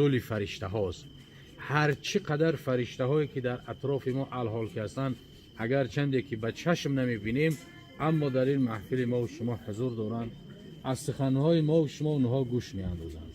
нузули фариштаҳост. Ҳар чӣ қадар фариштаҳое ки дар атрофи мо алҳол ки ҳастанд, агарчанде ки ба чашм намебинем, аммо дар ин маҳфили мо шумо ҳузур доранд, аз суханҳои мо шумо онҳо гӯш меандозанд.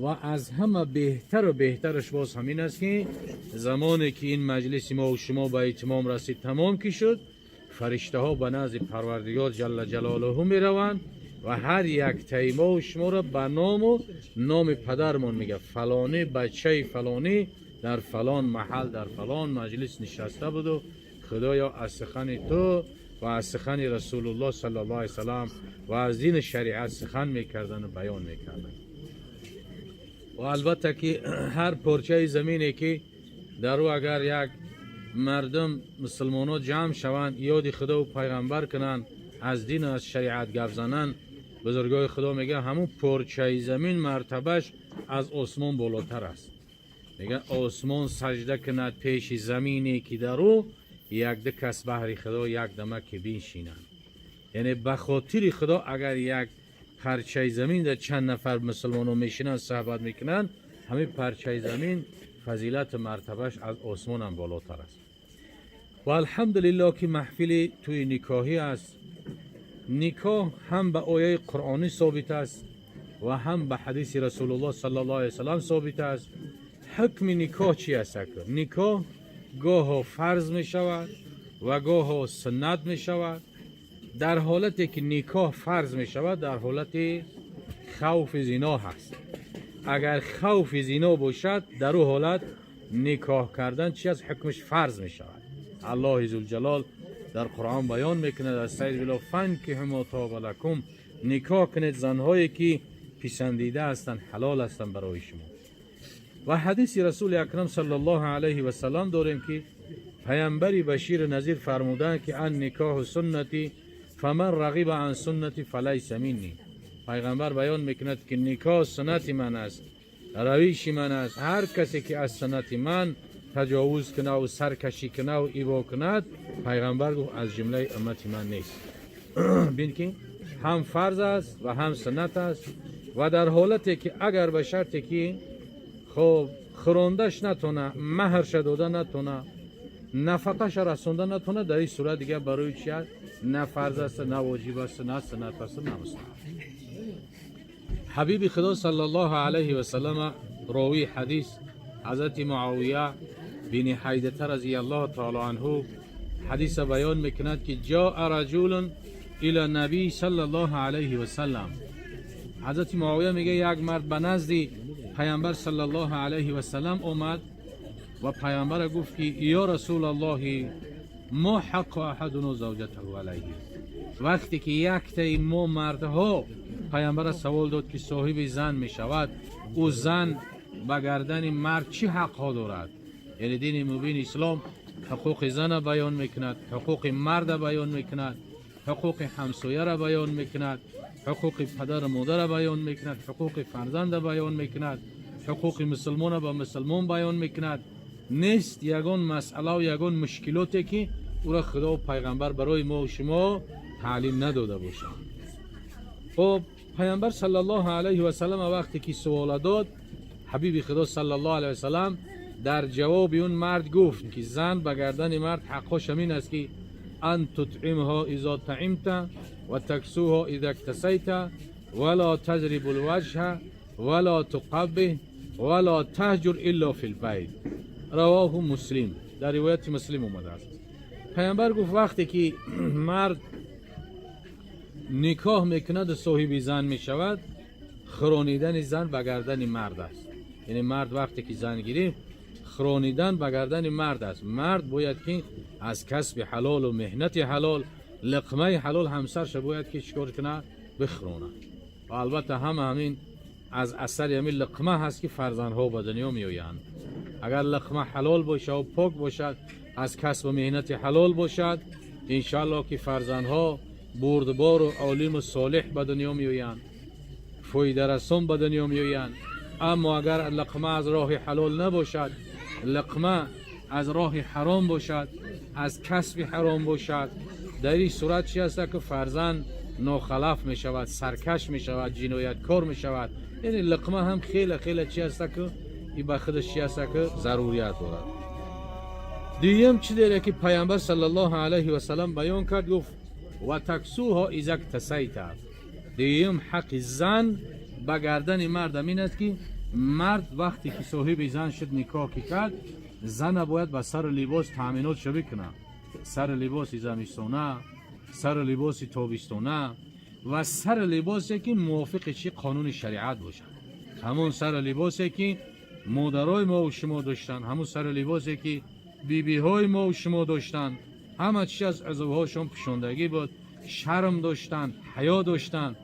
Ва аз ҳама беҳтару беҳтараш боз ҳамин аст, ки замоне ки ин маҷлиси мо шумо ба итмом расид, тамом ки шуд, фариштаҳо ба назди Парвардигор ҷалла ҷалолаҳу мераванд ва ҳар яктаи мо шуморо ба ному номи падармон мегӯяд: фалонӣ бачаи фалонӣ дар фалон маҳал, дар фалон маҷлис нишаста буду, Худоё, аз сухани ту ва аз сухани Расулуллоҳ саллаллоҳу алайҳи васаллам ва аз дини шариат сухан мекардан ва баён мекардан. Ва албатта ки ҳар порчаи замине ки дар ӯ агар як мардум мусулмонҳо ҷамъ шаванд, ёди Худо ва пайғамбар кунанд, аз дину аз шариат гап зананд, бузургои Худо мегӯяд, ҳамун порчаи замин мартабаш аз осмон болотар аст. Мегӯяд, осмон саҷда кунад пеши замине ки дар ӯ якду кас баҳри Худо як дама ки биншинанд. Яъне ба хотири Худо агар як парчаи замин дар чанд нафар мусулмонҳо мешинанд, суҳбат мекунанд, ҳамин парчаи замин фазилату мартабаш аз осмонам болотар аст. Ва алҳамдулиллоҳ ки маҳфили тӯи никоҳӣ аст. Никоҳ ҳам ба ояи қуръонӣ собит аст ва ҳам ба ҳадиси Расулуллоҳ саллаллоҳу алайҳи васаллам собит аст. Ҳукми никоҳ чи аст? Никоҳ гоҳо фарз мешавад ва гоҳо суннат мешавад. Дар ҳолате ки никоҳ фарз мешавад, дар ҳолати хавфи зино ҳаст. Агар хавфи зино бошад, дар ӯ ҳолат никоҳ кардан чи аст? Ҳукмаш фарз мешавад. Аллоҳи зулҷалол дар Қуръон баён мекунад: أستعيذ بالله، فانكحوا ما طاب لكم, никоҳ кунед занҳое ки писандида ҳастанд, ҳалол ҳастанд барои шумо. Ва ҳадиси Расули Акрам саллаллоҳу алайҳи васаллам дорем, ки паямбари баширу назир фармуданд, ки النكاح سنتي فمن رغب عن سنتي فليس مني. Пайғамбар баён мекунад, ки никоҳ суннати ман аст, равиши ман аст. Ҳар касе ки аз суннати ман таҷовуз кунаву саркашӣ кунаву ибо кунад, пайғамбар гуфт, аз ҷумлаи уммати ман нест. Бин ки ҳам фарз аст ва ҳам суннат аст. Ва дар ҳолате ки агар ба шарте ки хоб хӯрондаш натона, маҳрша дода натона, нафақаша расонда натона, дар ин сурат дигар барои чи аст? На фарз аст, на воҷиб аст, на суннат аст, на мустаҳаб. Ҳабиби Худо саллаллоҳу алайҳи васаллама, ровии ҳадис ҳазрати Муовия бини Ҳайдата разияллоҳу таоло анҳу ҳадиса баён мекунад, ки جاء رجل إلى النبي صلى الله عليه وسلم. Ҳазрати Муовия мега, як мард ба назди пайғамбар саллаллоҳу алайҳи васаллам омад ва пайғамбара гуфт, ки يا رسول الله، ما حق أحدنا زوجته عليه. Вақте ки яктаи мо мардҳо, пайғамбара савол дод, ки соҳиби зан мешавад, ӯ зан ба гардани мард чӣ ҳақҳо дорад? Яъне дини мубини ислом ҳуқуқи зана баён мекунад, ҳуқуқи марда баён мекунад, ҳуқуқи ҳамсояра баён мекунад, ҳуқуқи падару модара баён мекунад, ҳуқуқи фарзанда баён мекунад, ҳуқуқи мусулмона ба мусулмон баён мекунад. Нест ягон масъалаву ягон мушкилоте ки ӯро Худову пайғамбар барои мо шумо таълим надода бошад. Хоб, пайғамбар саллаллоҳу алайҳи васаллам вақте ки суола дод, ҳабиби Худо саллаллоҳу алайҳи васаллам дар ҷавоби он мард гуфт, ки зан ба гардани мард ҳаққош ҳамин аст, ки أن تطعمها إذا طعمت وتكسوها إذا اكتسيت ولا تضرب الوجه ولا تقبح ولا تهجر إلا في البيت. رواه مسلم. Дар ривояти Муслим омадааст. Пайғамбар гуфт, вақте ки мард никоҳ мекунаду соҳиби зан мешавад, хӯронидани зан ба гардани мард аст. Яъне мард вақте ки зан гирифт, хӯронидан ба гардани мард аст. Мард бояд ки аз касби ҳалолу меҳнати ҳалол, лиқмаи ҳалол ҳамсарша бояд ки чикор кунад? Бихӯронад. Ва албатта ҳама ҳамин аз асари ҳамин лиқма ҳаст, ки фарзандҳо ба дунё меоянд. Агар лиқма ҳалол бошад, пок бошад, аз касбу меҳнати ҳалол бошад, иншоаллоҳ ки фарзандҳо бурдбору олиму солеҳ ба дунё меоянд, фоидарасон ба дунё меоянд. Аммо агар лиқма аз роҳи ҳалол набошад, лиқма аз роҳи ҳаром бошад, аз касби ҳаром бошад, дар ин сурат чи аст, ки фарзанд нохалаф мешавад, саркаш мешавад, ҷинояткор мешавад. Яъне лиқма ҳам хеле хеле чи аст ки И ба худаш чи аст, ки зарурият дорад. Дуюм чизере ки Паямбар саллаллоҳу алайҳи васалам баён кард, гуфт: وتكسوها إذا اكتسيت. Дуюм ҳаққи зан ба гардани мардам ин аст, ки мард вақте ки соҳиби зан шуд, никоҳ ки кард, зана бояд ба сару либос таъминотшо бикунад: сару либоси замистона, сару либоси тобистона ва сару либосе ки мувофиқи чи қонуни шариат бошад. Ҳамон сару либосе ки модарои мову шумо доштанд, ҳамон сару либосе ки бибиҳои мову шумо доштанд, ҳама чи аз узвҳошон пӯшондагӣ буд, шарм доштанд, ҳаё доштанд.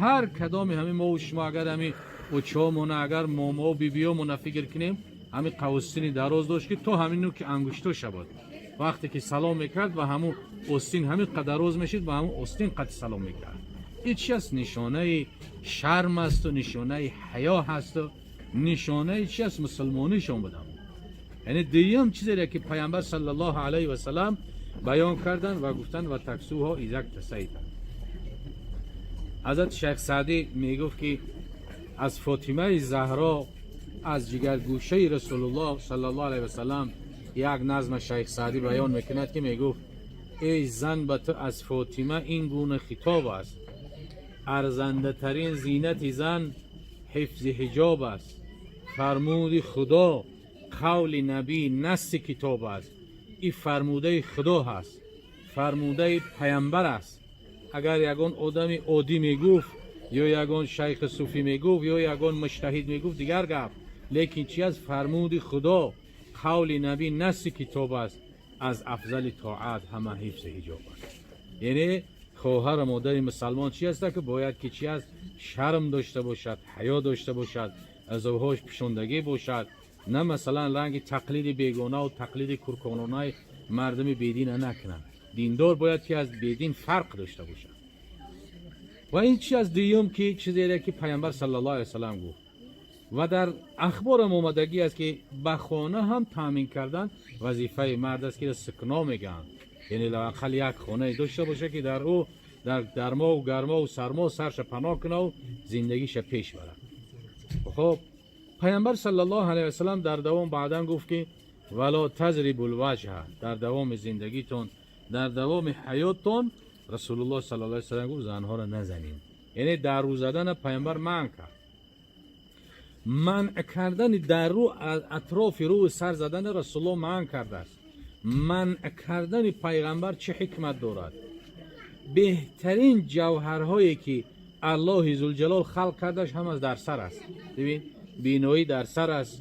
Ҳар кадоми ҳамин мову шумо, агар ҳамин очаҳомона, агар момоу бибиёмона фикр кунем, ҳамин қавостини дароз дошт, ки то ҳамин нуки ангуштоша буд. Вақте ки салом мекард, ба ҳамун остин ҳамин қадар дароз мешид, ба ҳамун остин қад салом мекард. Ин чи аст? Нишонаи шарм асту нишонаи ҳаё ҳасту нишонаи чи аст? Мусулмонишон будам. Яъне дуюм чизере ки Паямбар саллаллоҳу алайҳи васалам баён карданд ва гуфтанд: وتكسوها إذا اكتسيت. Ҳазрати Шайх Саъдӣ мегуфт, ки аз Фотимаи Заҳро, аз ҷигаргӯшаи Расулуллоҳ саллаллоҳу алайҳи васалам, як назма Шайх Саъдӣ баён мекунад, ки мегуфт: эй зан, ба ту аз Фотима ин гуна хитоб аст: арзандатарин зинати зан ҳифзи ҳиҷоб аст. Фармуди Худо, қавли Набӣ, насси китоб аст. Ин фармудаи Худо ҳаст, фармудаи Паямбар аст. Агар ягон одами оддӣ мегуфт ё ягон шайхи суфӣ мегуфт ё ягон муҷтаҳид мегуфт, дигар гап. Лекин чи аст? Фармуди Худо, қавли Набӣ, насси китоб аст. Аз афзали тоат ҳама ҳифзи ҳиҷоб аст. Яъне хоҳару модари мусалмон чи аста, ки бояд ки чи аст? Шарм дошта бошад, ҳаё дошта бошад, узвҳош пӯшондагӣ бошад, на масалан ранги тақлиди бегонаву тақлиди куркононаи мардуми бедина накунанд. Диндор бояд ки аз бедин фарқ дошта бошад. Ва ин чи аз дуюм ки чизере ки Паямбар саллаллоҳу алайҳи васалам гуфт. Ва дар ахборам омадагӣ аст, ки ба хона ҳам таъмин кардан вазифаи мард аст, ки сукно мегӯянд, яъне лоақал як хонае дошта бошад, ки дар ӯ дар дармову гармову сармо сарша паноҳ кунаву зиндагиша пеш барад. Хоб, Паямбар саллаллоҳу алайҳи васалам дар давом баъдан гуфт, ки ولا تضربوا الوجه. Дар давоми зиндагитон, дар давоми ҳаёттон, Расулуллоҳ саллаллоҳу алайҳи васалам гуфт: занҳоро назанед. Яъне дар рӯ задана Паямбар манъ кард. Манъ кардани дар рӯ, атрофи рӯи сар задани Расулуллоҳ манъ кардааст. Манъ кардани Пайғамбар чӣ ҳикмат дорад? Беҳтарин ҷавҳарҳое ки Аллоҳи Зулҷалол халқ кардаш, ҳамаш дар сар аст. Бибин, биноӣ дар сар аст,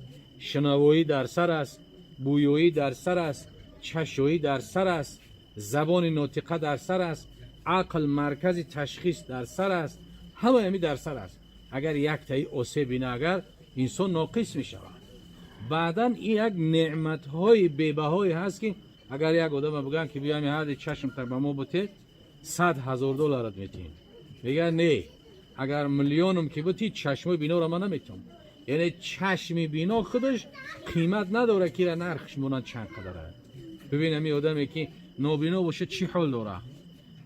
шунавоӣ дар сар аст, бӯёӣ дар сар аст, чашоӣ дар сар аст, забони нотиқа дар сар аст, ақл, маркази ташхис дар сар аст. Ҳамаи ҳами дар сар аст. Агар яктаи осеб бина, агар инсон ноқис мешавад. Баъдан ин як неъматҳои бебаҳое ҳаст, ки агар як одама бигӯянд, ки биёми ҳади чашмта ба мо бутед, 100 000 долларат метиҳем, мегӯяд: не, агар миллионам ки бутӣ, чашмои биноро ман наметиҳам. Яъне чашми бино худаш қимат надорад, ки нархш монанд чанд қадара. Бибин, ҳами одаме ки нобино бошад, чӣ ҳол дорад?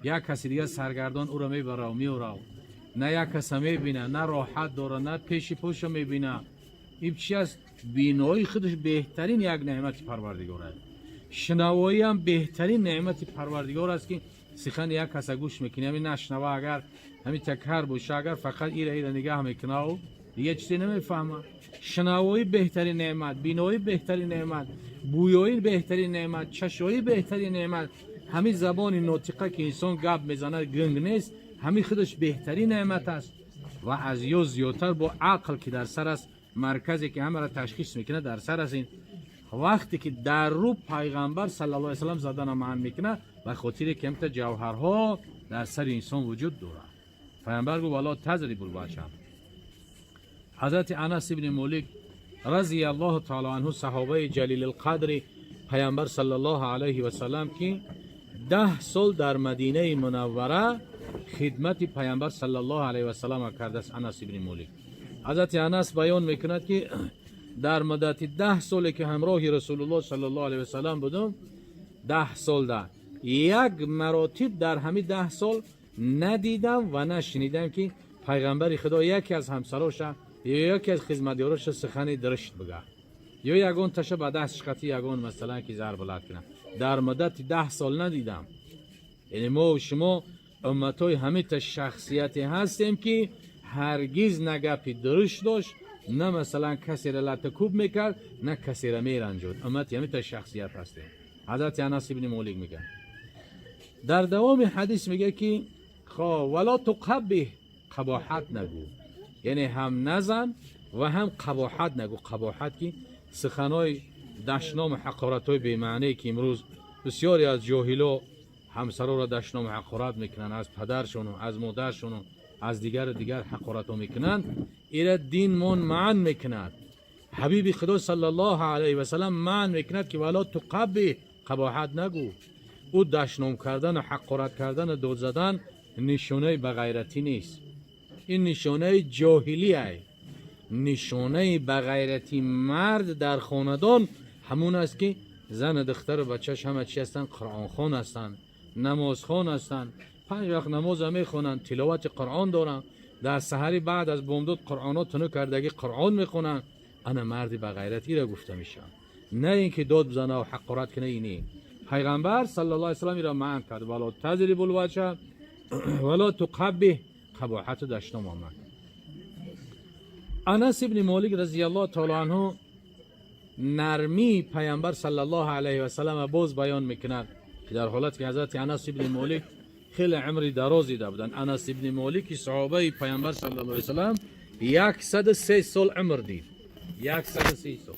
Як каси дигар саргардон ӯро мебарав, меорав, на як каса мебина, на роҳат дора, на пеши поша мебина. Ин чи аст? Бинои худаш беҳтарин як неъмати Парвардигор аст. Шунавоӣ ҳам беҳтарин неъмати Парвардигор аст, ки сихани як каса гӯш мекунӣ. Ҳамин нашнава, агар ҳамин такар боша, агар фақат ира ира нигаҳ мекунаву дигар чизе намефаҳма. Шунавоӣ беҳтарин неъмат, биноӣ беҳтарин неъмат, бӯёӣ беҳтарин неъмат, чашоӣ беҳтарин неъмат. Ҳамин забони нотиқа, ки инсон гап мезанад, гунг нест, ҳамин худаш беҳтарин неъмат аст. Ва аз ё зиёдтар бо ақл, ки дар сар аст, марказе ки ҳамаро ташхис мекунад, дар сар аст. Ин вақте ки дар рӯ Пайғамбар саллаллоҳу алайҳи васаллам задана манъ мекунад, ба хотире ки ҳамта ҷавҳарҳо дар сари инсон вуҷуд дорад. Пайғамбар гуфт: ولا تضربوا الوجه. Ҳазрати Анас ибни Молик разияллоҳу таала анҳу, саҳобаи ҷалилилқадри Пайғамбар саллаллоҳу алайҳи васалам, ки 10 сол дар Мадинаи Мунаввара хидмати Пайғамбар саллаллоҳу алайҳи васалам кардааст, Анас ибни Молик. Ҳазрати Анас баён мекунад, ки дар муддати 10 соле ки ҳамроҳи Расулуллоҳ саллаллоҳу алайҳи васалам будум, 10 солда як маротиб дар ҳамин 10 сол надидам ва нашунидам, ки Пайғамбари Худо яке аз ҳамсароша ё яке аз хизматёроша сухани дурушт бигӯяд. Ё ягон таша ба даст шиқати, ягон, масалан, ки зарба лат кунад, дар муддати 10 сол надидам. Яъне мо шумо умматҳои ҳамита шахсияте ҳастем, ки ҳаргиз на гапи дурушт дошт, на, масалан, касеро латакӯб мекард, на касеро меранҷод. Уммати ҳамита шахсият ҳастем. Ҳазрати Анас ибни Молик мегӯяд, дар давоми ҳадис мегӯяд, ки хо ولا تقبح, қабоҳат нагӯ, яъне ҳам назан ва ҳам қабоҳат нагӯ. Қабоҳат ки суханҳои дашному ҳақоратҳои бемаъне, ки имрӯз бисёре аз ҷоҳило ҳамсароро дашному ҳақорат мекунанд, аз падаршону аз модаршону аз дигару дигар ҳақоратҳо мекунанд. Ира динмон манъ мекунад. Ҳабиби Худо صلى الله عليه وسلم манъ мекунад, ки ولا تقبح, қабоҳат нагӯ. Ӯ дашном кардану ҳақорат кардану дод задан нишонаи бағайратӣ нест, ин нишонаи ҷоҳилиай. Нишонаи бағайрати мард дар хонадон ҳамун аст, ки зану духтару бачаш ҳама чи ҳастанд? Қуръонхон ҳастанд, намозхон ҳастанд, панҷ вақт намоза мехонанд, тиловати Қуръон доранд, дар саҳарӣ баъд аз бомдод Қуръонҳо тунук кардагӣ Қуръон мехонанд. Ана марди бағайрат ира гуфта мешавад, на ин ки дод бизана ва ҳақорат кина. Ини пайғамбар صلى الله عليه وسلم ира манъ кард: ولا تضرب الوجه ولا تقبح, қабоҳату дашном омад. Анас ибни Молик رضي الله تعالى عنه нармии пайғамбар صلى الله عليه وسلم боз баён мекунад, ки дар ҳолате ки ҳазрати Анас ибни Молик хеле умри дароз дида буданд. Анас ибни Молики саҳобаи пайғамбар صلى الله عليه وسلم 103 сол умр дид, 103 сол.